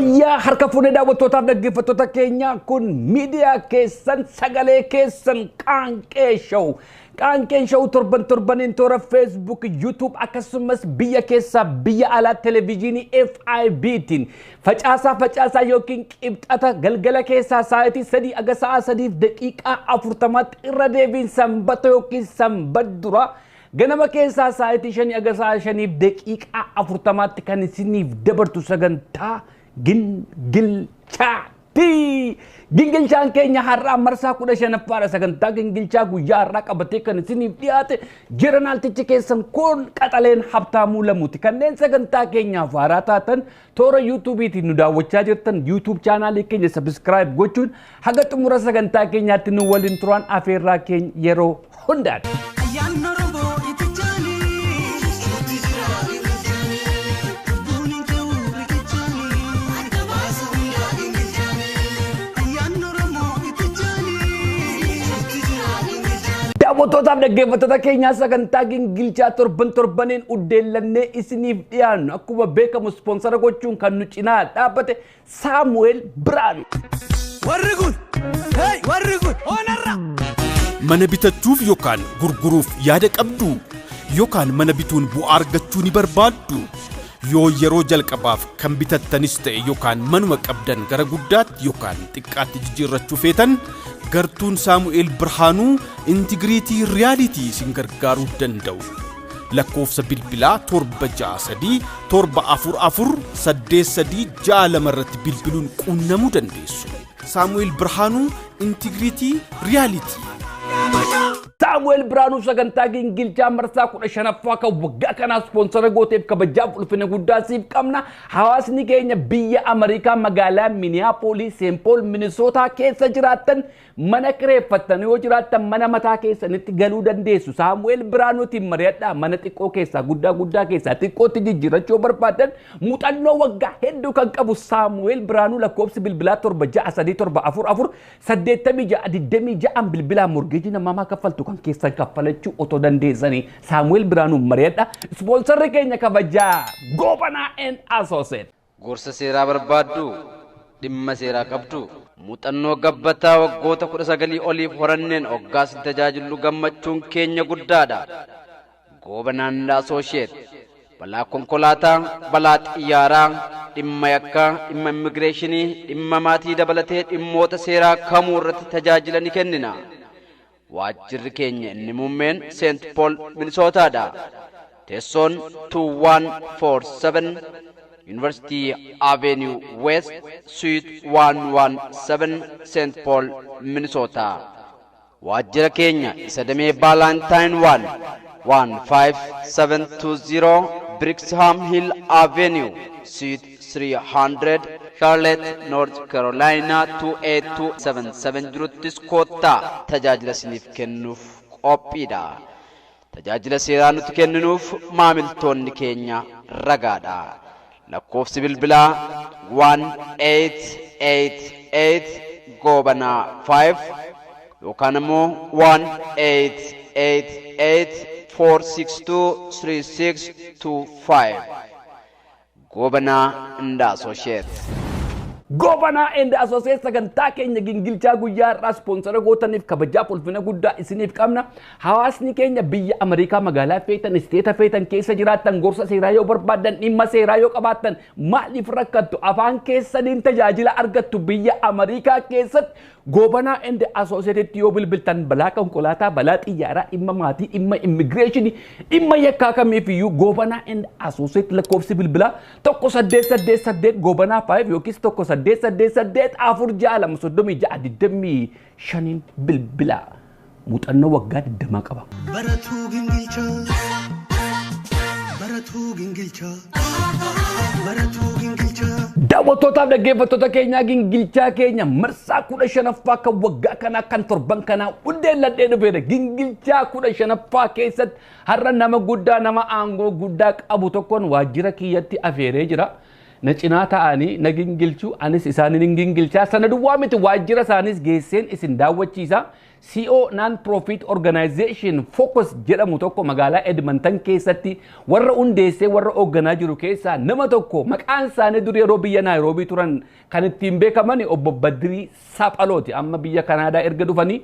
Yooyyaa harka fuunee daawwattootaaf dhaggeeffattoota keenya, kun miidiyaa keessan, sagalee keessan, Qaanqee Show. Qaanqeen Show torban torbaniin toora Facebook, YouTube akkasumas biyya keessaa biyya alaa televezyiinii FIBtiin facaasaa facaasaa yookiin qibxata galgala keessaa sa'aatii 3 aga sa'a 3:40tti, irra deebiin sanbata yookiin sanbat dura ganama keessaa sa'aatii 5 aga sa'a 5:40tti kan isiniif dabartu sagantaa Gingilchaati. Gingilchaan keenya har'aa marsaa 15ffaadha. Sagantaa gingilchaa guyyaa har'aa qabatee kan isiniif dhiyaate jiranaaltichi keessan kun qaxaleen Habtaamuu Lamuuti. Kanneen sagantaa keenyaaf haaraa taatan, toora YouTubeiitiin nu daawwachaa jirtan, YouTube channelii keenya subscribe gochuun haga xumura sagantaa keenyaatti nu waliin turan afeerraa keenya yeroo hundaati. Ayyaanni Oromoo itti jaanii. Lubbuun hin ta'u riqichaanii. Ayyaanni Oromoo itti jaanii. Daawwattootaaf dhaggeeffattoota keenyaa, sagantaa gingilchaa torban torbaniin uddeellannee isiniif dhiyaannu akkuma beekamu sponsor gochuun kan nu cinaa dhaabbate Saamu'eel Biraanu. Warri kun, hey, warri kun, onarra. Mana bitachuuf yookaan gurguruuf yaada qabdu, yookaan mana bituun bu'aa argachuu ni barbaaddu? Yoo yeroo jalqabaaf kan bitattanis ta'e yookaan manuma qabdan gara guddaatti yookaan xiqqaatti jijjiirrachuu feetan, gartuun Saamu'eel Birhaanuu Integrity Realty isin gargaaruu danda'u. Lakkoofsa bilbilaa 763 744 8362 irratti bilbiluun quunnamuu dandeessu. Saamu'eel Birhaanuu, Integrity Realty. Saamu'eel Biraanuu sagantaa gingilchaa marsaa 15ffaa kan waggaa kanaa sponsor gooteef kabajaaf ulfina guddaa siif qabna. Hawaasni keenya biyya Ameerikaa magaalaa Minneapolis, St. Paul, Minnesota keessa jiraattan, mana kireeffattan yoo jiraattan, mana mataa keessanitti galuu dandeessu. Saamu'eel Biraanuutiin mari'adhaa. Mana xiqqoo keessaa guddaa, guddaa keessaa xiqqootti jijjiirrachuu barbaadan, muuxannoo waggaa hedduu kan qabu Saamu'eel Biraanuu lakkoofsi bilbilaa 763 744 86 26 bilbilaa mortgageii namaa kaffaltu kan keessan kaffalachuu otoo dandeessanii Saamu'eel Biraanuun mari'adha. Sponsorri keenya kabajaa Goobanaa and Associate. Gorsa seeraa barbaaddu? Dhimma seeraa qabdu? Muuxannoo gabbataa waggoota 19 oliif horanneen hoggaas tajaajillu gammachuun keenya guddaadha. Goobanaan Associate balaa konkolaataa, balaa xiyyaaraa, dhimma yakkaa, dhimma immigireeshinii, dhimma maatii dabalatee dhimmoota seeraa kamuu irratti tajaajila ni kennina. Waajjirri keenya inni muummeen St. Paul, Minnesotaadha. Teessoon 2147 University Avenue West, Suite 117, St. Paul, Minnesota. Waajjira keenya isa damee Ballantyne 1, 15720 Brixham Hill Avenue, Suite 300, Charlotte, North Carolina 28277 jiruttis koottaa tajaajila isiniif kennuuf qophiidha. Tajaajila seeraa nuti kenninuuf maamiltoonni keenya ragaadha. Lakkoofsi bilbilaa 1888 Goobanaa 5 yookaan immoo 1888 462 3625. Goobanaa and Associate. Goobanaa and Associate sagantaa keenya gingilchaa guyyaa har'aa sponsor gootaniif kabajaaf ulfina guddaa isiniif qabna. Hawaasni keenya biyya Ameerikaa magaalaa feetan, state feetan keessa jiraattan, gorsa seeraa yoo barbaaddan, dhimma seeraa yoo qabaattan, maaliif rakkattu? Afaan keessaniin tajaajila argattu. Biyya Ameerikaa keessatti Goobanaa and Associatetti yoo bilbiltan, balaa konkolaataa, balaa xiyyaaraa, dhimma maatii, dhimma immigireeshinii, dhimma yakkaa kamiif iyyuu Goobanaa and Associate lakkoofsi bilbilaa 1888 Goobanaa 5 yookiis 1888 462 36 25 bilbilaa. Muuxannoo waggaa 20 qaba. Baratuu gingilchaa. Baratuu gingilchaa. Baratuu gingilchaa. Daawwattootaaf dhaggeeffattoota keenyaa, gingilchaa keenya marsaa 15ffaa kan waggaa kanaa kan torban kanaa hundeelladhee dhufeedha. Gingilchaa 15ffaa keessatti har'a nama guddaa, nama aangoo guddaa qabu tokkoon waajjira kiyyatti afeeree jira. Na cinaa ta'anii na gingilchuu, anis isaaniin hin gingilchaa. Sana duwwaa miti, waajjira isaanis geesseen isin daawwachiisa. CEO Non-Profit Organization Focus jedhamu tokko magaalaa Edmonton keessatti warra hundeessee warra hoogganaa jiru keessaa nama tokko. Maqaan isaanii dur yeroo biyya Naayiroobii turan kan ittiin beekaman obbo Badirii Saphalooti. Amma biyya Kanaadaa erga dhufanii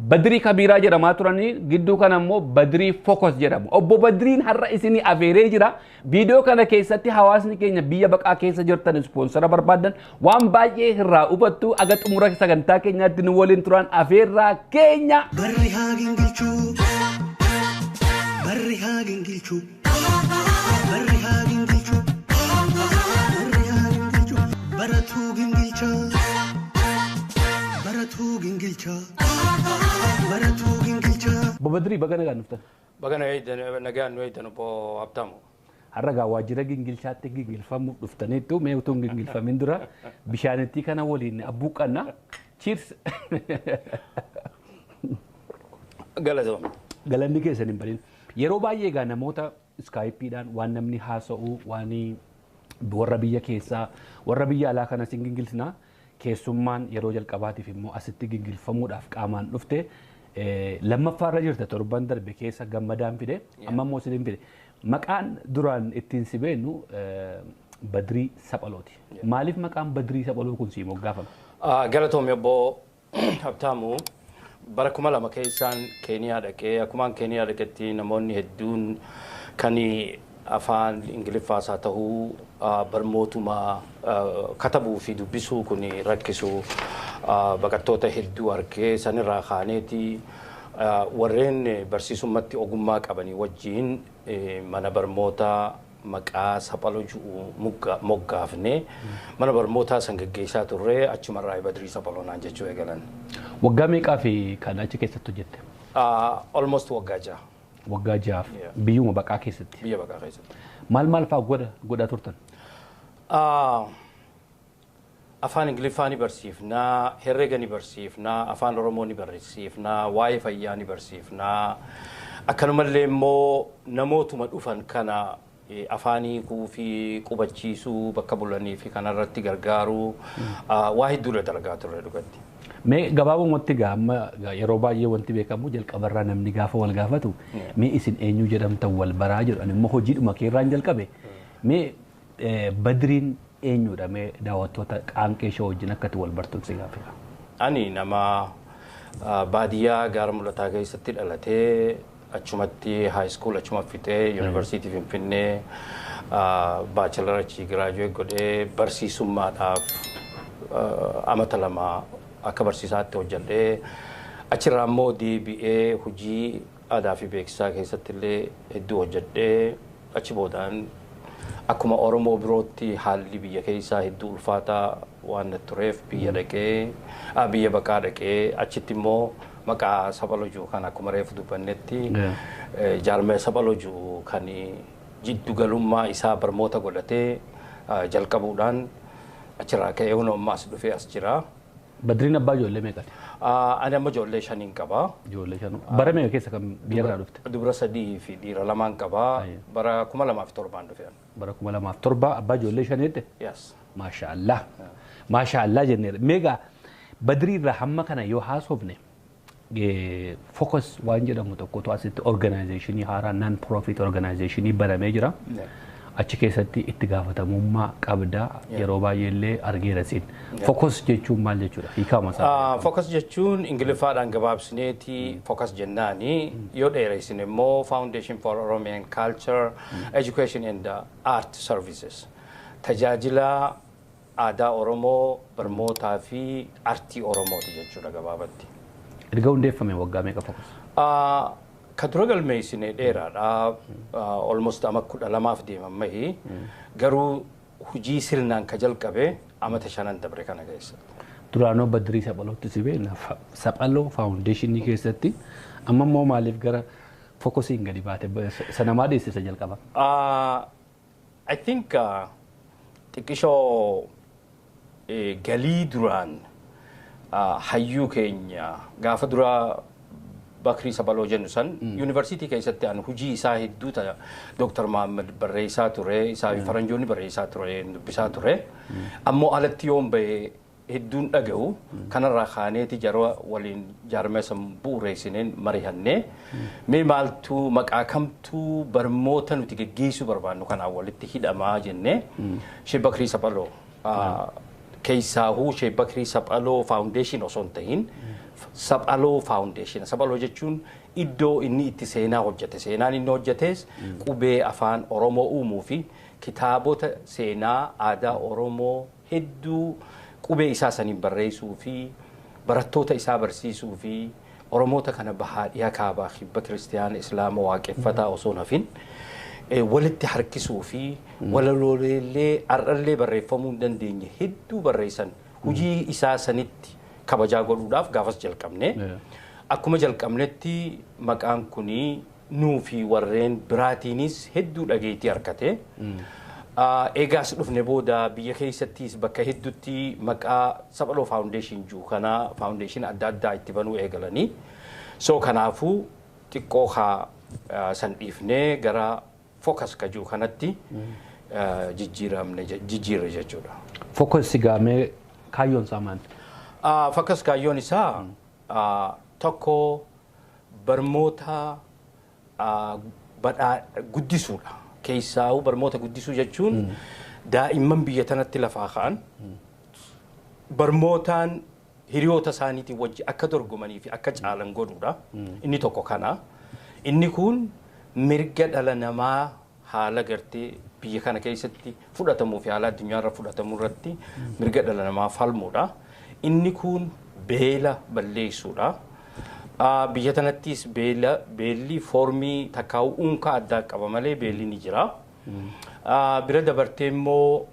Badirii Kabiiraa jedhamaa turanii, gidduu kana immoo Badirii Focus jedhamu. Obbo Badiriin har'a isinii afeeree jira. Viidiyoo kana keessatti hawaasni keenya biyya baqaa keessa jirtan ispoonsara barbaadan waan baay'ee irraa hubattu. Aga xumura sagantaa keenyaatti nu waliin turan afeerraa keenya. Barri haa gingilchuu. Barri haa gingilchuu. Barri haa gingilchuu. Barri haa gingilchuu. Baratuu gingilchaa. Baratuu gingilchaa. Baratuu gingilchaa. Obbo Badirii, baga nagaan dhuftan. Baga nagaan nu eegdan, obbo Habtaamu. Har'a gaa waajjira gingilchaatti gingilfamuuf dhuftaniittu. Mee utuu hin gingilfamin dura bishaanittii kana waliin abbuuqqanna. Cheers! Galatoomne. Galanni keessan hin badin. Yeroo baay'ee egaa namoota Skypeiidhaan waan namni haasa'u, waan warra biyya keessaa, warra biyya alaa kanas hin gingilsinaa. Keessummaan yeroo jalqabaatiif immoo asitti gingilfamuudhaaf qaamaan dhufte lammaffaarra jirta. Torban darbe keessa Gammadaan fide, amma immoo isin fide. Maqaan duraan ittiin si beeknu Badirii Saphalooti. Maaliif maqaan Badirii Saphaloo kun sii moggaafame? Galatoomne, obbo Habtaamu. Bara 2000 keessaan Keeniyaa dhaqee, akkumaan Keeniyaa dhaqetti namoonni hedduun kan afaan Ingiliffaas haa ta'uu barmootuma katabuu fi dubbisuu kun rakkisu baqattoota hedduu argee, sanirraa kaaneeti warreen barsiisummaatti ogummaa qabanii wajjin mana barnootaa maqaa Saphaloo ji'u moggaafne, mana barnootaa san geggeessaa turre. Achumarraa Badirii Saphaloo naan jechuu eegalan. Waggaa meeqaa fi kan achi keessatti hojjette? Almost waggaa 6. Waggaa 6f biyyuma baqaa keessatti. Biyya baqaa keessatti. Maal maal fa'aa godhaa turtan? Afaan Ingiliffaa ni barsiifnaa, herrega ni barsiifnaa, afaan Oromoo ni barsiifnaa, waa'ee fayyaa ni barsiifnaa. Akkanumallee immoo namootuma dhufan kana afaan hiikuu fi qubachiisuu, bakka bulanii fi kanarratti gargaaruu, waa hedduudha dalagaa turre dhugatti. Mee gabaabumatti gaa amma yeroo baay'ee wanti beekamu jalqabarraa namni gaafa wal gaafatu mee isin eenyu jedhamtan wal baraa jedhu. Ani immoo hojiidhuma keerraan jalqabe. Mee Badiriin eenyudha? Mee daawwattoota Qaanqee Show wajjin akkati wal bartuun si gaafata. Ani nama baadiyyaa Gaara Mul'ataa keessatti dhalatee, achumatti high school achuma fixee, yuunivarsiitii Finfinnee bachelor achii graduate godhee, barsiisummaadhaaf amata 2 akka barsiisaatti hojjedhee, achirraa immoo deebi'ee hojii aadaa fi beeksisaa keessatti illee hedduu hojjedhee, achi boodaan akkuma Oromoo birootti haalli biyya keessaa hedduu ulfaataa waan natti tureef biyya dhaqee, biyya baqaa dhaqee, achitti immoo maqaa Saphaloo jiru kan akkuma reefu dubbannetti jaarmee Saphaloo jiru kan jiddu galummaa isaa barmoota godhatee jalqabuudhaan achirraa ka'ee hunoo amma as dhufee as jira. Badiriin abbaa ijoollee meeqati? Ani amma ijoollee shaniin qaba. Ijoollee shan. Bara meeqa keessa kan biyya irraa dhufte? Dubra sadii fi dhiira lamaan qaba. Bara 2007n dhufe. Bara 2007 abbaa ijoollee shaniitti? Yes. Maasha Allah. Maasha Allah jenneera. Meegaa Badirii irraa hamma kana yoo haasofne, Focus waan jedhamu tokkotu asitti organizationii haaraa non profit organizationii banamee jira. Achi keessatti itti gaafatamummaa qabda, yeroo baay'ee illee argeera siin. Focus jechuun maal jechuudha? Hiikama isaa. Focus jechuun Ingiliffaadhaan gabaabsineeti Focus jennaani, yoo dheeressin immoo Foundation for Oromian Culture, Education and Art Services. Tajaajila aadaa Oromoo, barnootaa fi artii Oromooti jechuudha gabaabatti. Erga hundeeffame waggaa meeqa Focus? Ka dura galmeessine dheeraadha. Almost ama 12f deeman mahi. Garuu hojii sirnaan ka jalqabe amata 5n dabre kana keessatti. Duraanoo Badirii Saphalootti si beekna Saphaloo Foundationii keessatti. Amma immoo maaliif gara Focusiin gadi baate? Sanamaa dhiyeessisa jalqaba? I think xiqqishoo galii duraan hayyuu keenya gaafa dura Bakrii Saphaloo jennu san yuunivarsiitii keessatti an hojii isaa hedduu ta Dr. Mahammad barreessaa ture, isaa fi faranjoonni barreessaa ture, dubbisaa ture. Ammoo alatti yoon bahe Hedduun dhaga'u kanarraa kaaneeti jara waliin jaarmee san bu'uureessineen marihannee, mee maaltu, maqaa kamtuu barmoota nuti geggeessuu barbaannu kanaan walitti hidhamaa jennee, Sheek Bakrii Saphaloo, keessaahuu Sheek Bakrii Saphaloo Foundation osoo hin tahin Saphaloo Foundation. Saphaloo jechuun iddoo inni itti seenaa hojjete. Seenaan inni hojjetes qubee afaan Oromoo uumuu fi kitaabota seenaa aadaa Oromoo hedduu qubee isaa saniin barreessuu fi barattoota isaa barsiisuu fi Oromoota kana bahaa, dhiyaa, kaabaa, kibba, kiristiyaana, islaama, waaqeffataa osoo hin hafin walitti harkisuu fi walalooleellee har'allee barreeffamuu hin dandeenye hedduu barreessan, hojii isaa sanitti kabajaa godhuudhaaf gaafas jalqabne. Akkuma jalqabnetti maqaan kunii nuu fi warreen biraatiinis hedduu dhageettii argate. Eegaas dhufne booda biyya keessattis bakka hedduutti maqaa Saphaloo Foundation jiru kana foundation adda addaa itti banuu eegalanii. So kanaafuu xiqqoo haa san dhiifnee gara Focus ka jiru kanatti jijjiiramne, jijjiirre jechuudha. Focus gaamee kaayyoon isaa maali? Focus kaayyoon isaa tokko barmoota badhaa guddisuudha. Keessaa'uu barmoota guddisuu jechuun daa'imman biyya tanatti lafaa ka'an barmootaan hiriyoota isaaniitiin wajji akka dorgomanii fi akka caalan godhuudha. Inni tokko kana. Inni kun mirga dhala namaa haala gartee biyya kana keessatti fudhatamuu fi haala addunyaarra fudhatamuu irratti mirga dhala namaa falmuudha. Inni kun beela balleessuudha. Biyya tanattis beela, beelli foormii takkaa'u unka addaa qaba malee beelli ni jira. Bira dabartee immoo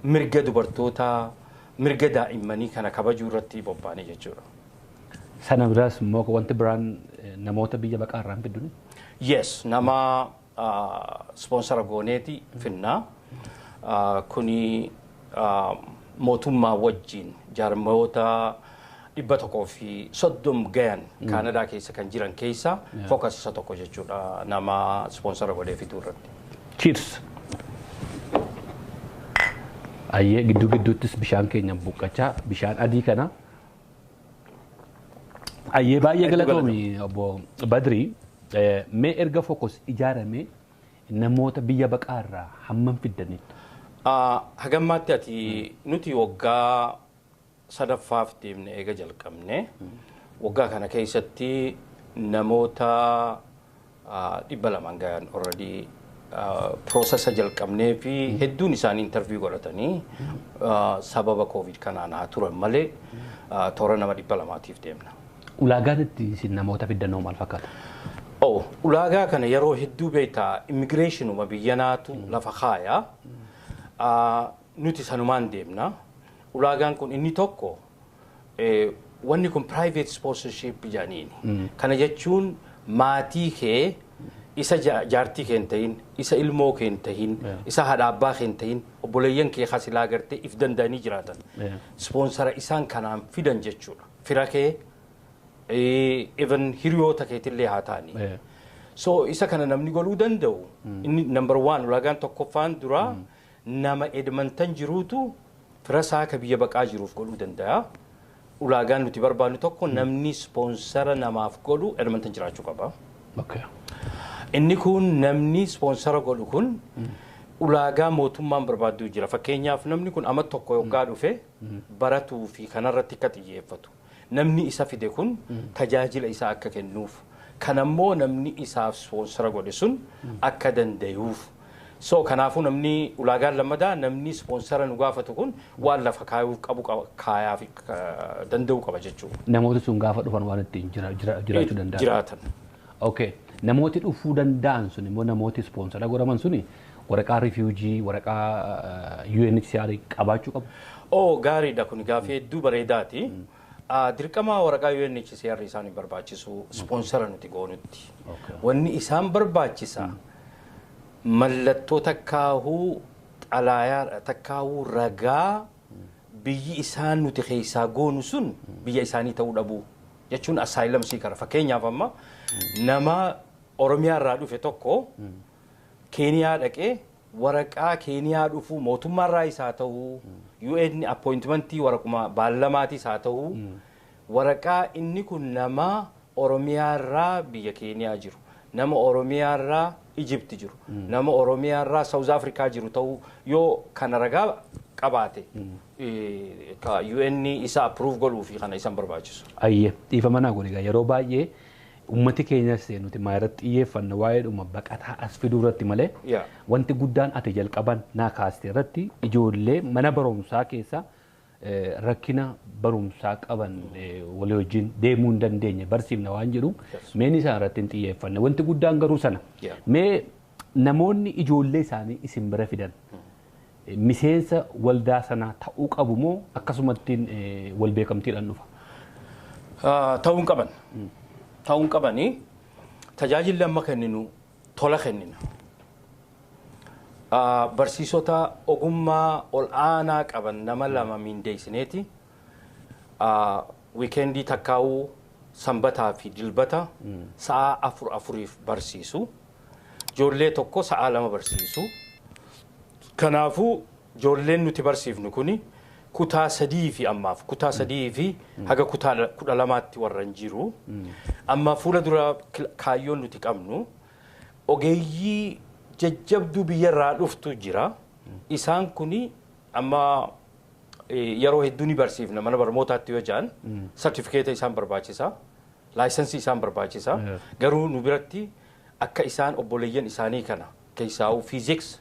mirga dubartootaa, mirga daa'immanii kana kabajuu irratti bobba'anii jechuudha. Sana biraas immoo wanti biraan namoota biyya baqaa irraan fidduni? Yes, nama sponsor gooneeti finnaa. Kuni mootummaa wajjin jaarmoota 130 gayan Kaanadaa keessa kan jiran keessa Focus isa tokko jechuudha, nama sponsor godhee fiduu irratti. Cheers. Ayyee, gidduu gidduuttis bishaan keenya buqqachaa, bishaan adii kana. Ayyee, baay'ee galatoomi, obbo Badrii. Mee erga Focus ijaarame namoota biyya baqaa irraa hammam fiddaniittu? Hagammaatti ati nuti waggaa sadaffaaf deemne eega jalqabne, waggaa kana keessatti namoota 200 gayan already process jalqabnee fi hedduun isaanii interview godhatanii, sababa COVID kanaan haa turan malee toora nama 200tiif deemna. Ulaagaan itti isin namoota fiddannoo maal fakkaata? Oh, ulaagaa kana yeroo hedduu beektaa, immigireeshinuma biyyanaatu lafa kaaya. Nuti sanumaan deemna. Ulaagaan kun inni tokko wanni kun private sponsorship jedhaniini. Kana jechuun maatii kee, isa jaartii kee hin ta'in, isa ilmoo kee hin ta'in, isa haadha abbaa kee hin ta'in, obboleeyyan kee kasilaa gartee if danda'anii jiraatan. Sponsor isaan kanaan fidan jechuudha. Fira kee, even hiriyoota keetillee haa ta'ani. So isa kana namni godhuu danda'u inni number one, ulaagaan tokkoffaan dura, nama Edmonton jiruutu fira isaa ka biyya baqaa jiruuf godhuu danda'a. Ulaagaan nuti barbaannu tokko, namni sponsor namaaf godhu Edmonton jiraachuu qaba. Inni kun namni sponsor godhu kun ulaagaa mootummaan barbaaddu jira. Fakkeenyaaf, namni kun amma tokko yoggaa dhufe baratuu fi kanarratti akka xiyyeeffatu. Namni isa fide kun tajaajila isaa akka kennuuf. Kanammoo namni isaaf sponsor godhe sun akka danda'uuf. So kanaafuu namni, ulaagaan lammadaa, namni sponsor nu gaafatu kun waan lafa kaayuuf qabu kaayaa fi danda'uu qaba jechuudha. Namooti sun gaafa dhufan waan ittiin jiraachuu danda'an. Jiraatan. Okay. Namooti dhufuu danda'an sun immoo, namooti sponsor godhaman suni waraqaa refugee, waraqaa UNHCR qabaachuu qabu. Oh, gaariidha, kun gaafii hedduu bareedaati. Dirqama waraqaa UNHCR isaan hin barbaachisu sponsor nuti goonutti. Wanni isaan barbaachisa mallattoo takkaahuu xalaayaa takkaahuu ragaa biyyi isaan nuti keessaa goonu sun biyya isaanii ta'uu dhabuu jechuun, asylum seeker. Fakkeenyaaf, amma nama Oromiyaa irraa dhufe tokko Keeniyaa dhaqee waraqaa Keeniyaa dhufuu mootummaarraa isaa ta'uu UN appointmentii waraquma baallamaatis haa ta'u, waraqaa inni kun nama Oromiyaa irraa biyya Keeniyaa jiru, nama Oromiyaa irraa Ijipti jiru, nama Oromiyaa irraa South Africa jiru ta'uu yoo kana ragaa qabaate, ka UN isa approve godhuu fi kana isan barbaachisu. Ayyee, dhiifama naa godhi. Yeroo baay'ee uummati keenyas ta'e nuti maa irratti xiyyeeffanna? Waa'eedhuma baqataa as fiduu irratti malee wanti guddaan ati jalqaban naa kaaste irratti ijoollee mana barumsaa keessa rakkina barumsaa qaban walii wajjin deemuu hin dandeenye barsiifna waan jedhu meen isaan irratti hin xiyyeeffanne. Wanti guddaan garuu sana. Mee namoonni ijoollee isaanii isin bira fidan miseensa waldaa sanaa ta'uu qabu moo akkasumattiin wal beekamtiidhaan dhufa? Ta'uu hin qaban. Ta'uu hin qabanii. Tajaajilli amma kenninu tola kennina. Barsiisota ogummaa ol aanaa qaban nama lama mindeessineeti. Weekendii takkaa'uu sanbataa fi dilbata sa'a afur afuriif barsiisu. Ijoollee tokko sa'a 2 barsiisu. Kanaafuu ijoolleen nuti barsiifnu kuni kutaa 3 fi ammaaf kutaa 3 fi haga kutaa 12tti warran jiru. Amma fuula dura kaayyoon nuti qabnu ogeeyyii jajjabduu biyyarraa dhuftu jira. Isaan kuni amma yeroo hedduu ni barsiifna mana barnootaatti yoo jedhan sartifikeeta isaan barbaachisa, laayisensii isaan barbaachisa. Garuu nu biratti akka isaan obboleeyyan isaanii kana keessaa'u fiiziks,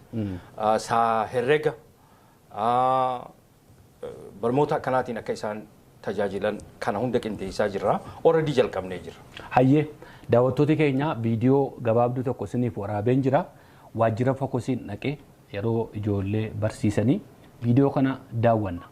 saa herrega, barnoota akkanaatiin akka isaan tajaajilan kana hunda qindeessaa jirra. Already jalqabnee jirra. Hayyee, daawwattoota keenya, viidiyoo gabaabduu tokko isiniif waraabeen jira. Waajjira Focus-iin dhaqee yeroo ijoollee barsiisanii viidiyoo kana daawwanna.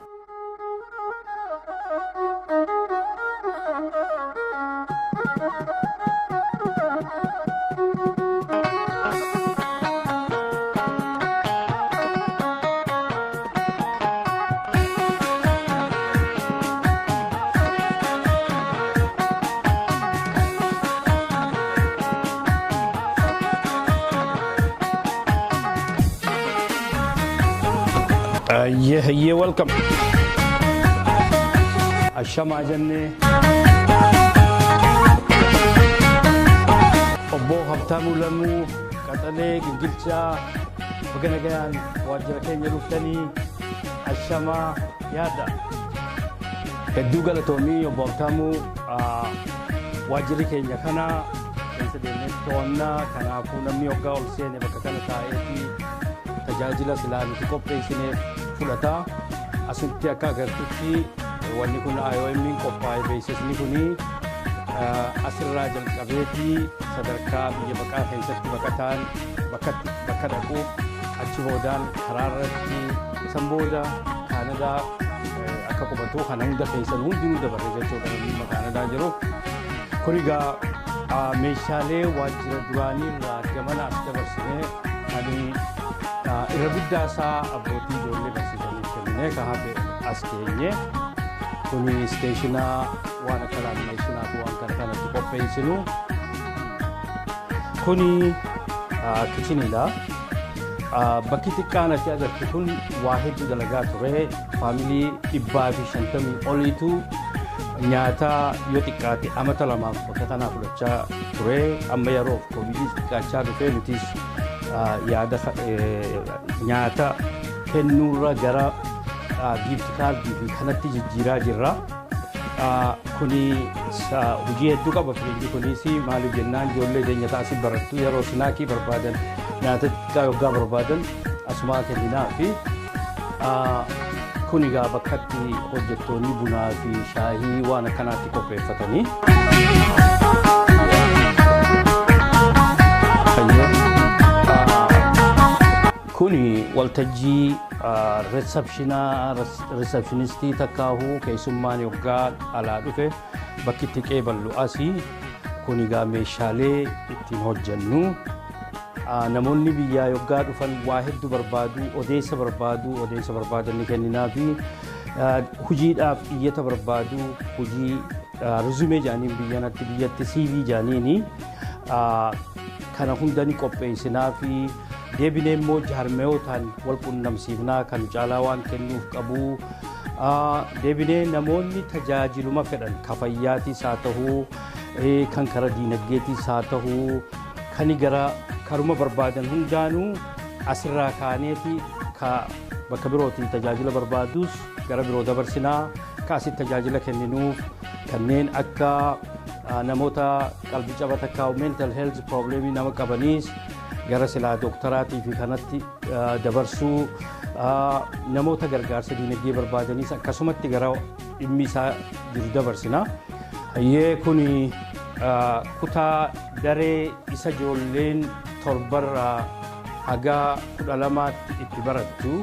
Hayyee, hayyee, welcome. Ashamaa jennee. Obbo Habtaamuu Lamuu Qaxalee Gingilchaa, baga nagayaan waajjira keenya dhuftanii, ashamaa yaada. Hedduu galatoomii, obbo Habtaamuu. Waajjirri keenya kana keessa deemnee to'annaa, kanaafuu namni hoggaa ol seene bakka kana taa'eetii tajaajila silaa nuti qopheessineef fudhata. Asitti akka agartutti wanni kun IOM qophaa'e. Beeksisni kuni asirraa jalqabeetii sadarkaa biyya baqaa keessatti baqataan bakka dhaqu, achi boodaan karaa irratti, san booda Kaanadaa akka qubatu kana hunda keessan hundinuu dabarre jechuudha namni Kaanadaa jiru. Kun egaa meeshaalee waajjira duraanii irraa gamana as dabarsinee kan irra guddaa isaa abbootii ijoollee barsiisaniif kennine, kan hafe as keenye. Kuni isteeshinaa waan akka laamineeshinaa fi waan kana kanatti qopheessinu. Kuni kitchen-iidha. Bakki xiqqaan ati agartu kun waa hedduu dalagaa ture. Faamilii 150 oliitu nyaata yoo xiqqaate amata 2f bakka kanaa fudhachaa ture. Amma yeroof koovidii xiqqaachaa dhufee nutis yaada nyaata kennuurra gara gift card-ii fi kanatti jijjiiraa jirra. Kuni hojii hedduu qaba firiijii kunis. Maaliif jennaan, ijoollee keenya taasii barattu yeroo snack-ii barbaadan, nyaata xiqqaa yoggaa barbaadan asumaa kenninaa fi kun egaa bakkatti hojjettoonni bunaa fi shaayii waan akkanaatti qopheeffatanii. Kuni waltajjii reception-aa, receptionist-ii takkaahuu keessummaan yoggaa alaa dhufe bakki itti qeeballu asii. Kun egaa meeshaalee ittiin hojjennu. Namoonni biyyaa yoggaa dhufan waa hedduu barbaadu, odeessa barbaadu, odeessa barbaadan ni kenninaa fi hojiidhaaf iyyata barbaadu, hojii resume jedhaniin biyyanatti, biyyatti CV jedhaniini, kana hunda ni qopheessinaa fi Deebinee immoo jaarmiyootaan wal qunnamsiifnaa kan caalaa waan kennuuf qabu. Deebinee namoonni tajaajiluma fedhan ka fayyaatiis haa ta'uu, kan kara diinagdeetiis haa ta'uu, kan gara karuma barbaadan hundaanuu asirraa kaaneeti ka bakka birootiin tajaajila barbaadus gara biroo dabarsinaa, ka asitti tajaajila kenninuuf kanneen akka namoota qalbii caba takkaa mental health problemii nama qabaniis gara silaa dooktaraatii fi kanatti dabarsuu, namoota gargaarsa diinagdee barbaadanis akkasumatti gara dhimmi isaa jiru dabarsina. Hayyee, kun kutaa daree isa ijoolleen 7rraa haga 12tti itti barattu.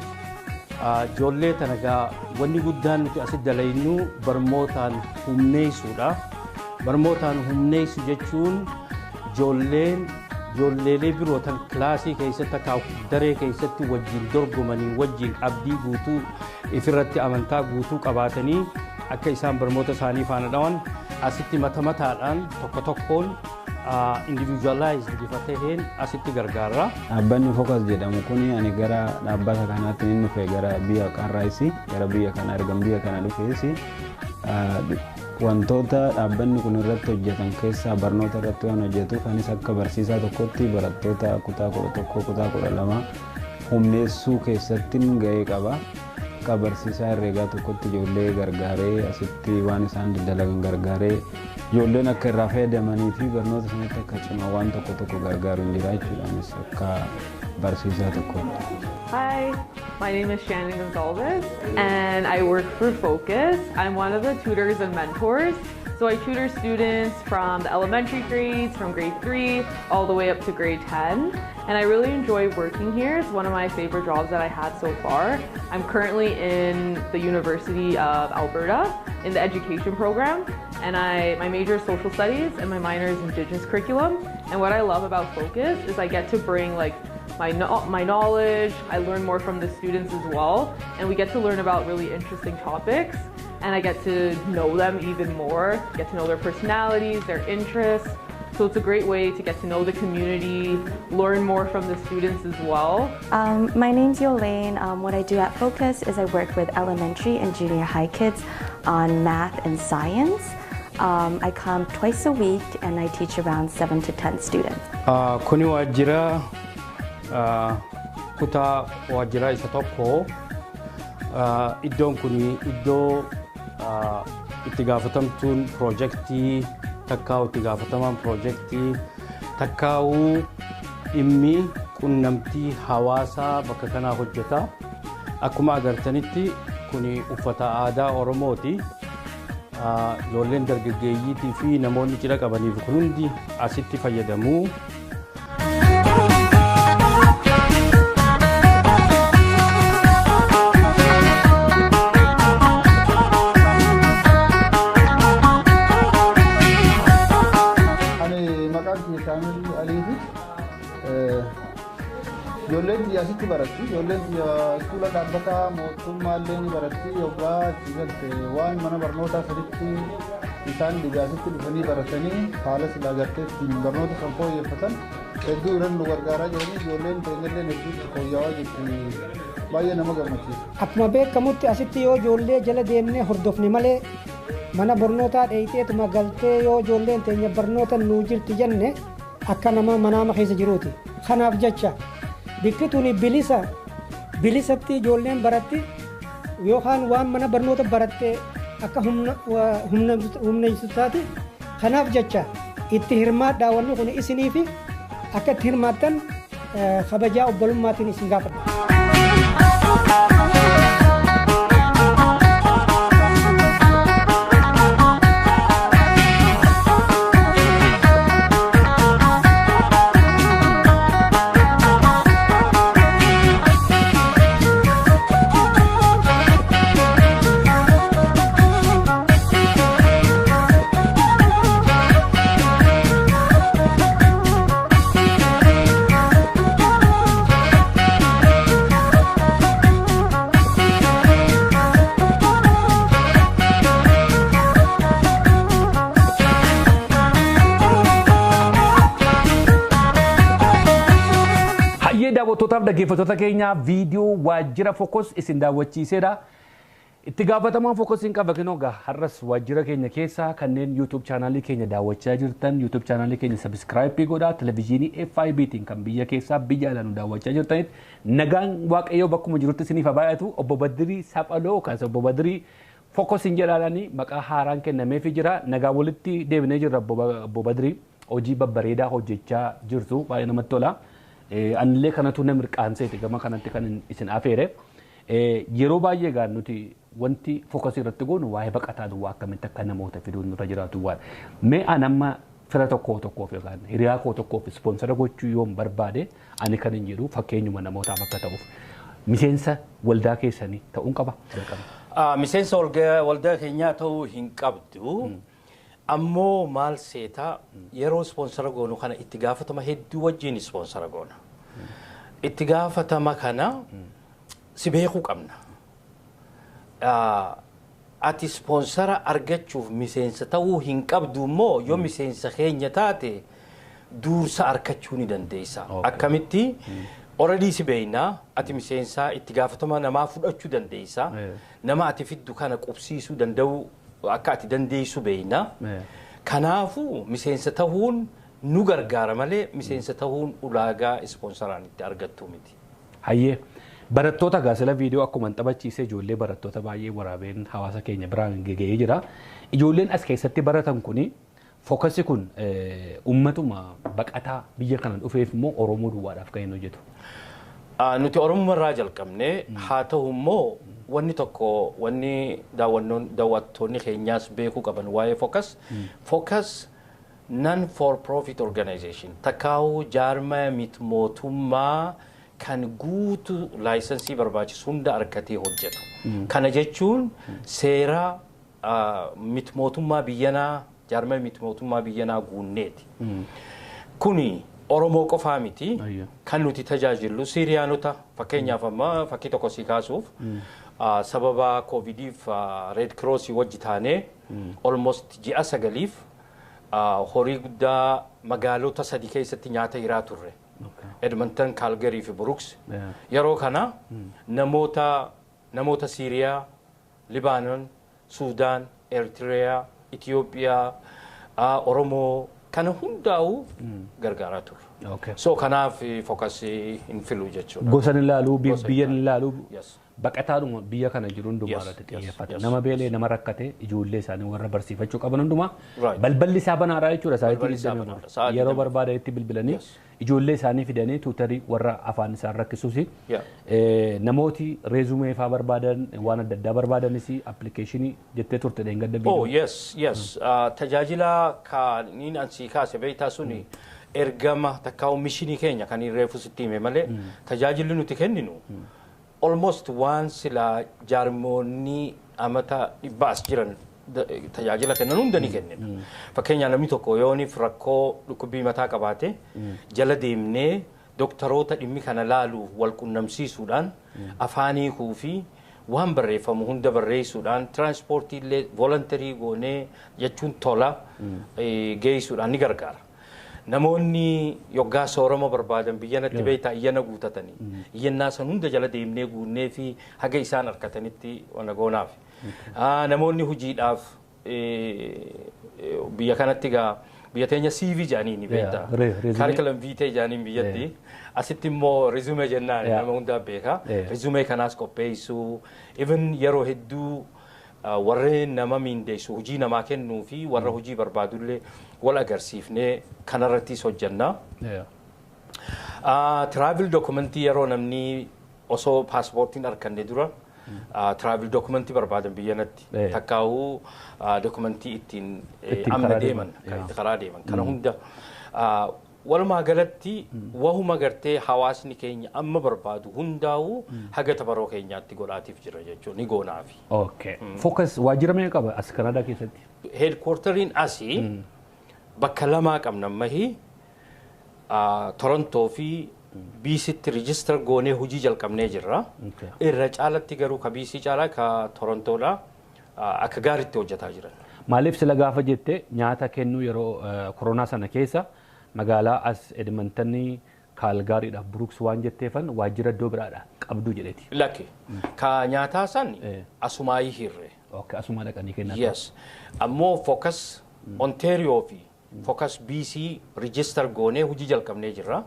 Ijoollee tana gaa wanni guddaan nuti asitti dalaynu barmootaan humneessuudha. Barmootaan humneessu jechuun ijoolleen ijoolleelee biroo tan kilaasii keessatti akka daree keessatti wajjin dorgomanii wajjin abdii guutuu ifirratti amantaa guutuu qabaatanii akka isaan barmoota isaanii faana dhawan asitti mata mataadhaan tokko tokkoon individualized bifa taheen asitti gargaara. Dhaabbanni Focus jedhamu kun, ani gara dhaabbata kanaatti inni dhufe gara biyya Qarraayisi, gara biyya kana ergan biyya kana dhufees wantoota dhaabbanni kun irratti hojjetan keessaa barnoota irratti waan hojjetuuf anis akka barsiisaa tokkotti barattoota kutaa 11, kutaa 12 humneessuu keessatti gahee qaba. Akka barsiisaa herreegaa tokkotti ijoollee gargaaree, asitti waan isaan dalagan gargaaree, ijoolleen akka irraa fayyadamanii fi barnoota sanatti akka cimaa waan tokko tokko gargaaru hin jira jechuudha anis akka barsiisaa tokkotti. Hi, my name is Shannon Gonzalez and I work for Focus. I'm one of the tutors and mentors. So I tutor students from the elementary grades, from grade 3 all the way up to grade 10. And I really enjoy working here. It's one of my favorite jobs that I had so far. I'm currently in the University of Alberta in the education program. And my major is social studies and my minor is Indigenous curriculum. And what I love about Focus is I get to bring like my, no- my knowledge, I learn more from the students as well, and we get to learn about really interesting topics, and I get to know them even more, get to know their personalities, their interests. So it's a great way to get to know the community, learn more from the students as well. My name's Yolaine. What I do at Focus is I work with elementary and junior high kids on math and science. I come twice a week and I teach around 7 to 10 students. Kuni waajjira kutaa waajjiraa isa tokko. Iddoon kun iddoo itti gaafatamtuun piroojeektii takkaa'u, itti gaafatamaan piroojeektii takkaa'uu dhimmi qunnamtii hawaasaa bakka kanaa hojjeta. Akkuma agartanitti kun uffata aadaa Oromooti. Ijoolleen dargaggeeyyiitii fi namoonni cidha qabaniif kun hundi asitti fayyadamu. Ani maqaan kiyya Kaamil Aliiti. Ijoolleen kiyya asitti baratti. Ijoolleen kiyya iskuula dhaabbataa mootummaallee ni baratti. Yoggaa achi galte waan mana barnootaa saditti isaan dhibe asitti dhufanii baratanii haala silaa gartee ittiin barnoota kan fooyyeffatan hedduu irra nu gargaaraa jiranii, ijoolleen teenyallee hedduutti fooyya'aa jirti. Baay'ee nama gammachiisa. Akkuma beekamutti asitti yoo ijoollee jala deemnee hordofne malee mana barnootaa dheeyiteetuma galtee yoo ijoolleen teenya barnoota nuu jirti jenne akka nama manaama keessa jiruuti. Kanaaf jecha bikki tuni bilisa bilisatti ijoolleen baratti yookaan waan mana barnoota baratte akka humna humna humna. Kanaaf jecha itti hirmaadhaa, wanni kun isinii fi akka itti hirmaattan kabajaa obbolummaatiin isin gaafadha. Daawwattootaaf dhaggeeffattoota keenya, viidiyoo waajjira Focus isin daawwachiiseera. Itti gaafatamaan Focus hin qaba kinoo egaa har'as waajjira keenya keessa. Kanneen YouTube chaanaalii keenya daawwachaa jirtan, YouTube chaanaalii keenya subscribe godhaa. Televezyiinii FIBtiin kan biyya keessaa biyya alaa nu daawwachaa jirtanitti nagaan Waaqayyoo bakkuma jirutti isiniif haa baay'atu. Obbo Badirii Saphaloo kan Obbo Badirii Focus hin jedhaadhaani maqaa haaraan kennameefii jira. Nagaa walitti deebinee jirra. Obbo Badirii, hojii babbareedaa hojjechaa jirtu, baay'ee namatti tola. Anillee kanatu na mirqaanseeti gama kanatti kan isin afeere. Yeroo baay'ee egaa nuti wanti Focus irratti goonu waa'ee baqataa duwwaa akkamitti akka namoota fiduun nurra jiraatu waan. Mee an amma fira tokko tokkoof yookaan hiriyaa koo tokkoof sponsor gochuu yoon barbaade, ani kan hin jedhu fakkeenyuma namootaaf akka ta'uuf, miseensa waldaa keessanii ta'uun qaba jalqaba? Miseensa waldaa keenyaa ta'uu hin qabdu. Ammoo maal seetaa, yeroo sponsor goonu kana itti gaafatama hedduu wajjin sponsor goona. Itti gaafatama kana si beekuu qabna. Ati sponsor argachuuf miseensa ta'uu hin qabdu, immoo yoo miseensa keenya taate duursa argachuu ni dandeessa. Akkamitti? Already si beeknaa, ati miseensaa itti gaafatama namaa fudhachuu dandeessa. Nama ati fiddu kana qubsiisuu danda'u akka ati dandeessu beekna. Kanaafuu miseensa ta'uun nu gargaara malee miseensa ta'uun ulaagaa sponsoraan itti argattu miti. Hayyee, barattoota gaasila viidiyoo akkuma taphachiisee ijoollee barattoota baay'ee waraabeen hawaasa keenya biraan gega'ee jira. Ijoolleen as keessatti baratan kuni, Focus kun uummatuma baqataa biyya kana dhufeef immoo Oromoo duwwaadhaaf kan inni hojjetu? Nuti Oromoo irraa jalqabne. Haa ta'u immoo wanni tokko, wanni daawwannoon daawwattoonni keenyaas beekuu qaban waa'ee Focus. Focus non for profit organization takkaa'uu jaarmaya miti mootummaa kan guutuu license barbaachisu hunda argatee hojjetu. Kana jechuun seera miti mootummaa biyyanaa, jaarmaya miti mootummaa biyyanaa guunneeti. Kuni Oromoo qofaa miti kan nuti tajaajillu. Siiriyaanota fakkeenyaaf, amma fakkii tokko si kaasuuf, sababa Covidiif Red Cross wajji taanee almost ji'a 9f horii guddaa magaalota sadi keessatti nyaata hiraa turre. Edmonton, Calgary fi Brooks. Yeroo kana namoota Siiriyaa, Libaanon, Suudaan, Eritiriyaa, Itiyoophiyaa, Oromoo kana hundaa'u gargaaraa turre. So kanaaf Focus hin filu jechuudha. Gosa ni ilaalu, biyya ni ilaalu, baqataadhuma biyya kana jiru hundumaa irratti xiyyeeffata. Nama beelee, nama rakkate, ijoollee isaanii warra barsiifachuu qaban hundumaa balballi isaa banaadha jechuudha. Sa'aatii yeroo barbaadanitti bilbilanii ijoollee isaanii fidanii tutor warra afaan isaan rakkisuus, namooti resume fa'aa barbaadan, waan adda addaa barbaadanis application jettee turte dheengadda. Oh yes. Tajaajila kaaniin ansii kaase beektaa suni ergama takkaa'u mission keenya kan hin reefu sitti hime malee, tajaajilli nuti kenninu almost waan silaa jaarmoonni amata dhibbaas jiran tajaajila kennan hunda ni kennina. Fakkeenyaaf, namni tokko yooniif rakkoo dhukkubbii mataa qabaate, jala deemnee dooktaroota dhimmi kana laaluuf wal qunnamsiisuudhaan, afaan hiikuu fi waan barreeffamu hunda barreessuudhaan, tiraanspoortii illee voluntary goonee jechuun tola geessuudhaan ni gargaara. Namoonni yoggaa soorama barbaadan biyyanatti beektaa iyyana guutatanii, iyyannaa san hunda jala deemnee guunnee fi haga isaan harkatanitti wana goonaaf. Namoonni hojiidhaaf biyya kanatti gaa biyya teenya CV jedhanii ni beektaa. Resume. Curriculum vitae jedhaniin biyyatti. Asitti immoo resume jennaan, nama hundaa beeka. Resume kanaas qopheessuu, even yeroo hedduu warreen nama miindeessu, hojii namaa kennuu fi warra hojii barbaadullee wal agarsiifnee kanarrattis hojjenna. Travel document yeroo namni osoo paaspoortiin arganne dura travel document barbaadan biyyanatti takkaa'uu document ittiin Ittiin amma karaa deeman deeman. Kan itti karaa deeman kana hunda, walumaa galatti wahuma gartee hawaasni keenya amma barbaadu hundaa'uu haga tabaroo keenyaatti godhaatiif jira jechuun ni goonaafi. Okay. Focus waajjira meeqa qaba as Kanaadaa keessatti? Headquarteriin asii bakka lamaa qabna ammahii, Torontoo fi BCtti register goonee hojii jalqabnee jirra. Irra caalatti garuu ka BC caalaa ka Torontoodha akka gaariitti hojjetaa jiran. Maaliif sila gaafa jette, nyaata kennuu yeroo koronaa sana keessa magaalaa as Edmontonii, Kaalgaariidhaaf Brooks waan jetteefan waajjira iddoo biraadha qabdu jedheeti. Lakki ka nyaataa san asumaayii hirre. Okay, asuma dhaqanii kennaa. Yes. Ammoo Focus Ontario fi Focus BC register goonee hojii jalqabnee jirra.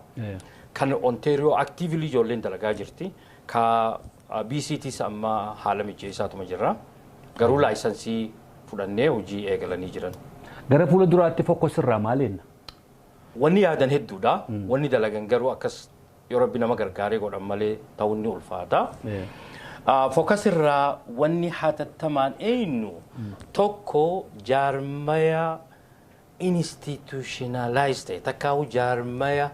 Kan Ontario actively ijoolleen dalagaa jirti. Ka BCTs amma haala mijeessaatuma jirra. Garuu license fudhannee hojii eegalanii jiran. Gara fuula duraatti Focus irraa maal eenna? Wanni yaadan hedduudha. Wanni dalagan garuu akkas yoo Rabbi nama gargaaree godhan malee ta'uun ni ulfaata. Focus irraa wanni hatattamaan eenyu tokko jaarmaya institutionalized ta'e, takkaa'u jaarmaya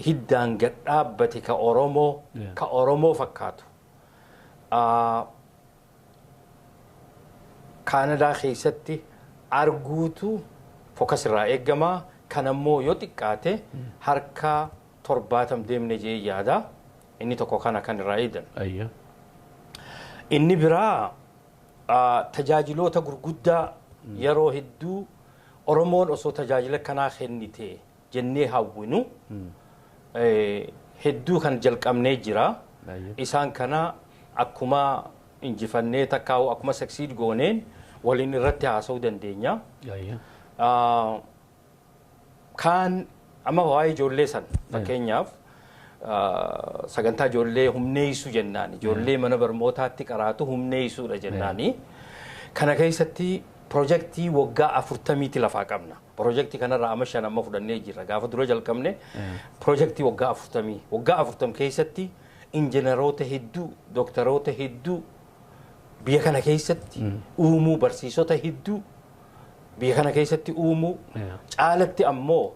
hiddaan gad dhaabbate ka Oromoo fakkaatu. Kaanadaa keessatti arguutu Focus irraa eegamaa. Kan ammoo yoo xiqqaate harka 70 deemne jee yaada. Inni tokko kana kan irraa eegan. Inni biraa tajaajiloota gurguddaa yeroo hedduu Oromoon osoo tajaajila kanaa kennite jennee hawwinu hedduu kan jalqabnee jira. Isaan kana akkuma injifannee takkaa'u akkuma succeed gooneen waliin irratti haasa'uu dandeenya. Kaan amma waa'ee ijoollee san, fakkeenyaaf sagantaa ijoollee humneessuu jennaan, ijoollee mana barnootaatti qaraatu humneessuudha jennaani. Kana keessatti pirojektii waggaa 40ti lafaa qabna. Pirojektii kanarraa amma 5 amma fudhannee jirra. Gaafa dura jalqabne pirojektii waggaa 40. Waggaa 40 keessatti injiinaroota hedduu, dooktaroota hedduu biyya kana keessatti uumuu, barsiisota hedduu biyya kana keessatti uumuu, caalatti ammoo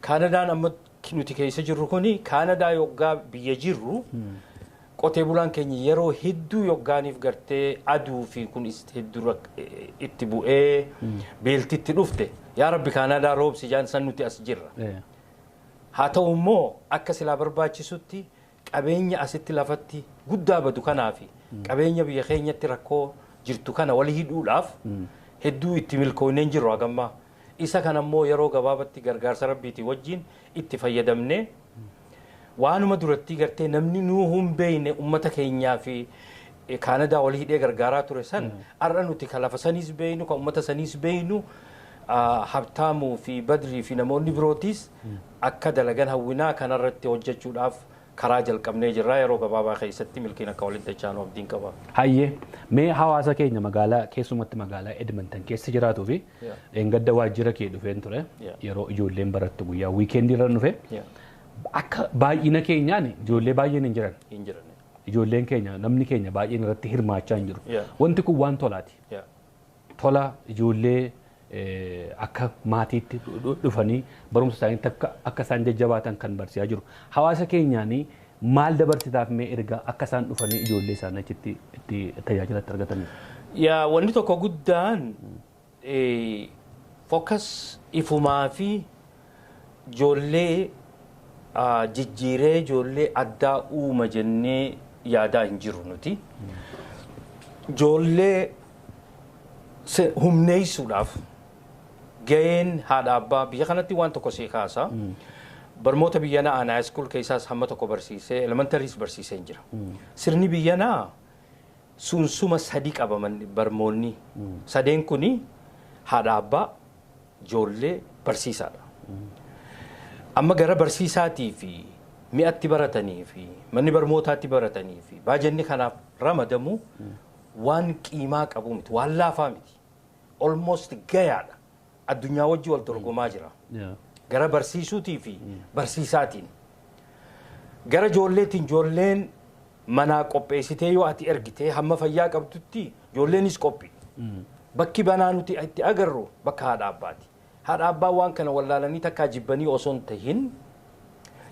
Kaanadaan amma nuti keessa jirru kuni, Kaanadaa yoggaa biyya jirru, qotee bulaan keenya yeroo hedduu yoggaaniif gartee aduu fi kun hedduu itti bu'ee beeltitti dhufte, "Yaa Rabbi, Kaanadaa roobsi" jaan san nuti as jirra. Haa ta'u immoo akka silaa barbaachisutti qabeenya asitti lafatti guddaa badu kanaa fi qabeenya biyya keenyatti rakkoo jirtu kana wal hidhuudhaaf hedduu itti milkoonneen jirru hagammaa. Isa kana immoo yeroo gabaabatti gargaarsa Rabbiitii wajjin itti fayyadamnee waanuma duratti gartee namni nuu hin beekne ummata keenyaa fi Kaanadaa wal hidhee gargaaraa ture san, har'a nuti ka lafa saniis beeknu, ka ummata saniis beeknu, Habtaamuu fi Badrii fi namoonni birootis akka dalagan hawwinaa. Kanarratti hojjechuudhaaf karaa jalqabnee jirra. Yeroo gabaabaa keessatti milkiin akka walitti dachaanu abdiin qaba. Hayyee, mee hawaasa keenya magaalaa, keessumatti magaalaa Edmonton keessa jiraatuu fi dheengadda waajjira kee dhufeen ture, yeroo ijoolleen barattu guyyaa weekend irra dhufe, akka baay'ina keenyaan ijoollee baay'een hin jiran. Hin jiran. Ijoolleen keenya, namni keenya baay'een irratti hirmaachaa hin jiru. Wanti kun waan tolaati. Tola ijoollee akka maatiitti dhufanii barumsa isaaniitti akka isaan jajjabaatan kan barsiisaa jiru. Hawaasa keenyaanii maal dabarsitaaf mee ergaa akka isaan dhufanii ijoollee isaanii achitti itti tajaajilatti argataniif? Yaa, wanni tokko guddaan Focus ifumaa fi ijoollee jijjiiree ijoollee addaa uuma jennee yaadaa hin jirru nuti. Ijoollee humneessuudhaaf gaheen haadha abbaa biyya kanatti waan tokko sii kaasa. Barmoota biyyanaa aanaa school keessaas hamma tokko barsiisee, elementaryis barsiisee hin jira. Sirni biyyanaa sunsuma sadi qabaman barmoonni. Sadeen kuni haadha abbaa, ijoollee, barsiisaadha. Amma gara barsiisaatii fi mi'atti baratanii fi manni barnootaatti baratanii fi baajanni kanaaf ramadamu waan qiimaa qabu miti, waan laafaa miti. Almost gayaadha. Addunyaa wajji wal dorgomaa jira. Gara barsiisuutii fi barsiisaatiin. Gara ijoolleetiin, ijoolleen manaa qopheessitee yoo ati ergitee hamma fayyaa qabdutti ijoolleenis qophii. Bakki banaa nuti itti agarru bakka haadha abbaati. Haadha abbaa waan kana wallaalanii takkaa jibbanii osoo hin tahin,